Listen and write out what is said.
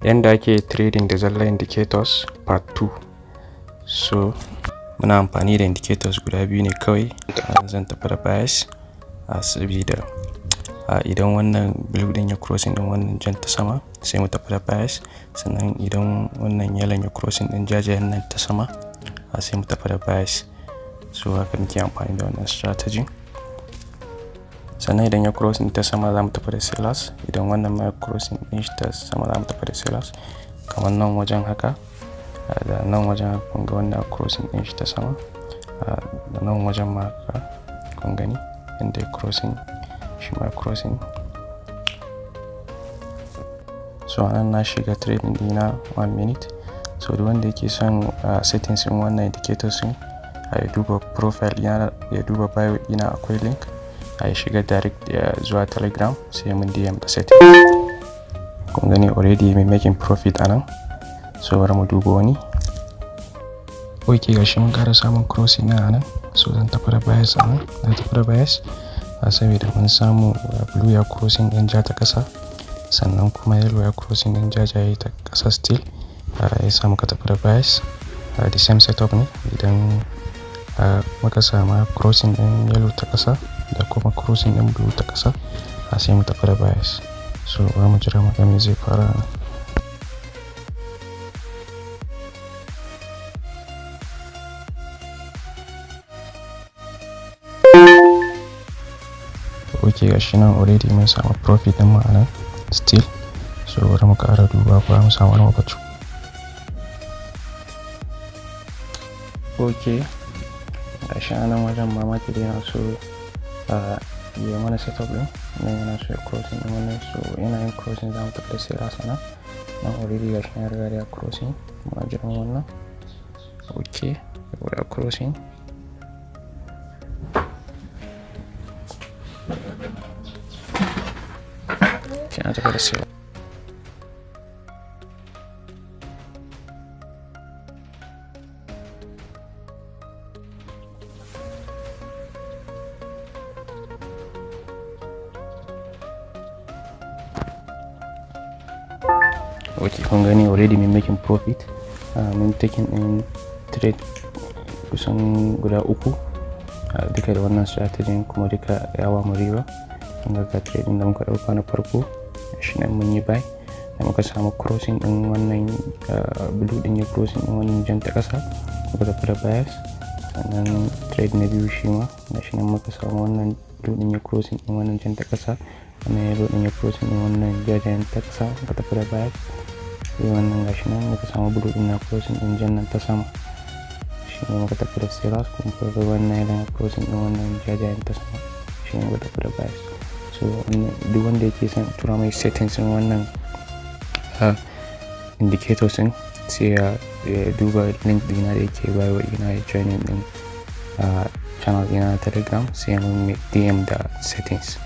Yanda ake trading da zallar indicators part 2. So muna amfani da indicators guda biyu ne kawai. Zan tafi da bias sabida idan wannan blue din ya crossing din wannan jan ta sama, sai mu tafi da bias. Sannan idan wannan yellow ya crossing din jajayen nan ta sama, sai mu tafi da bias. So haka muke amfani da wannan strategy. Sannan idan ya crossing ta sama, za mu tafi da sellers. Idan wannan ma ya crossing din shi ta sama, za mu tafi da sellers. Kamar nan wajen haka da nan wajen haka, kun ga wannan crossing din shi ta sama, da nan wajen ma haka, kun gani inda ya crossing, shi ma crossing. So anan na shiga trading dina 1 minute. So duk wanda yake son settings din wannan indicators din, ya duba profile dina, ya duba bio dina, akwai link, a shiga direct zuwa Telegram, sai mun DM da setting. Kun gani already mai making profit anan. So bari mu duba wani. Ok, gashi mun kara samun crossing na anan. So zan tafi da bias anan, na tafi da bias saboda mun samu blue ya crossing din ja ta kasa, sannan kuma yellow ya crossing din jajaye ta kasa. Still ya samu ka tafi da bias. The same setup ne, idan muka sama crossing din yellow ta kasa da kuma crossing din blue ta kasa, sai mu tafi da bias. So bari mu jira mu ga me zai fara. Ok, gashi nan already mun samu profit din mu anan still. So bari mu kara duba ko mu samu wani mafaci. Ok, gashi anan wajen mamaki da yana so ya mana setup din nan, yana so ya crossing din wannan. So yana yin crossing, za mu tafi da sellers nan. Nan already gashi ya riga ya crossing, muna jiran wannan. Ok, ya crossing. Shi na tafi da sellers. Ok, kun gani already mun making profit, mun taking in trade kusan guda uku, duka da wannan strategy, kuma duka ya ba mu riba. Kun ga trade din da muka dauka na farko shi nan, mun yi buy da muka samu crossing din wannan blue din ya crossing din wannan jan ta kasa, muka tafi da bias. Sannan trade na biyu shi ma shi nan, muka samu wannan blue din ya crossing din wannan jan ta kasa, wannan yellow din ya crossing din wannan jajayen ta kasa, muka tafi da bias. Sai wannan gashi nan, muka samu blue din na crossing din jan nan ta sama, shi ne muka tafi da sellers. Kuma ga wannan yana crossing din wannan jajayen ta sama, shi ne muka tafi da bias. So duk wanda yake son tura mai settings din wannan indicators din, sai ya duba link dina da yake bio ina, ya joining din channel dina na Telegram, sai ya mun DM da settings.